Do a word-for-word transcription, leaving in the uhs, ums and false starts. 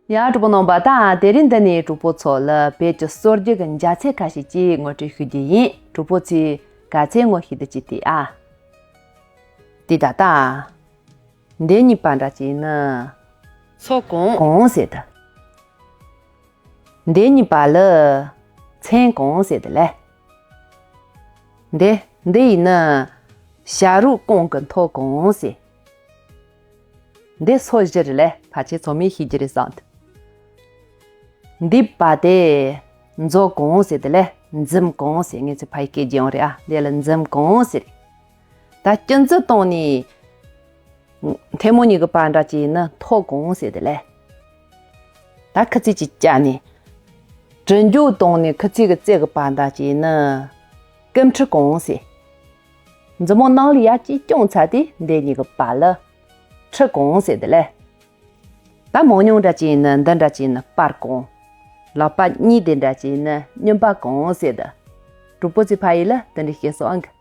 ཡ། གྲོགས་པོ་རྣམ་པ། ད་དེ་རིང་འདི་ནས་གྲོགས་པོ་ཚོ་ལ་བོད་ཀྱི་སྲོལ་རྒྱུན་གྱི་འཇའ་ཚོན་ཁ་ཤས་ཅིག་ངོ་སྤྲོད་ཞུ་རྒྱུ་ཡིན། གྲོགས་པོ་ཚོས་ག་ཚོད་ངོ་ཤེས་འདུག་ཅིག་ལྟོས་ཨ། དེ་ད་ལྟ། འདི་གཉིས་པ་འདྲ་ཅིག་ནི། མཚོ་གངས། གངས་ཟེར་དེ། འདི་གཉིས་པ་ལ་མཚན་གངས་ཟེར་དེ་ལས། འདི་འདི་ཡིན་ན་བྱ་རོག་ཀོང་གི་མཐོ་གངས་ཟེར། འདི་སོ་བཞི་རེད་ལས། ཕལ་ཆེར་ཚང་མས་ཤེས་ཀྱི་རེད་བསམ། འདི་པ་དེ་མཛོ་གངས་ཟེར་དེ་ལས། འཛུམ་གངས་ཟེར། ངས་ཚོ་ཕ་ཡི་སྐད་ཀྱི་ཡང་རེད་ཨ། འདི་ལ་འཛུམ་གངས་ཟེར། ད་སྐྱིན་འཛུལ་བཏང་ནས་མཐེ་མོ་གཉིས་ཀྱི་བར་འདྲ་ཅིག་ནི་མཐོ་གངས་ཟེར་དེ་ལས། ད་ཁི་ཚིག་ཅིག་བཅད་ནས་གྲི་མགོ་བཏང་ནས་ཁི་ཚིག་གི་རྩེ་གི་བར་འདྲ་ཅིག་ནི་སྐུ་ཁྲི་གངས་ཟེར། མཛུབ་མོ་ནང་ལ་ཡར་ཅིག་བརྐྱངས་ཚར་དུས་འདི་གཉིས་ཀྱི་བར་ལ་ཁྲི་གངས་ཟེར་དེ་ལས། ད་མང་ཉུང་འདྲ་ཅིག་ནི་འདི་འདྲ་ཅིག་ནི་སྤར་གངས། ལག་པ་གཉིས་དེ་འདྲ་ཅིག་ནི་སྨྱོན་པ་གངས་ཟེར་དེ། གྲོགས་པོ་ཚོས་ཕ་ཡུལ་ལ་དེ་འདྲ་ཤེས་སོང་ཨང་གི།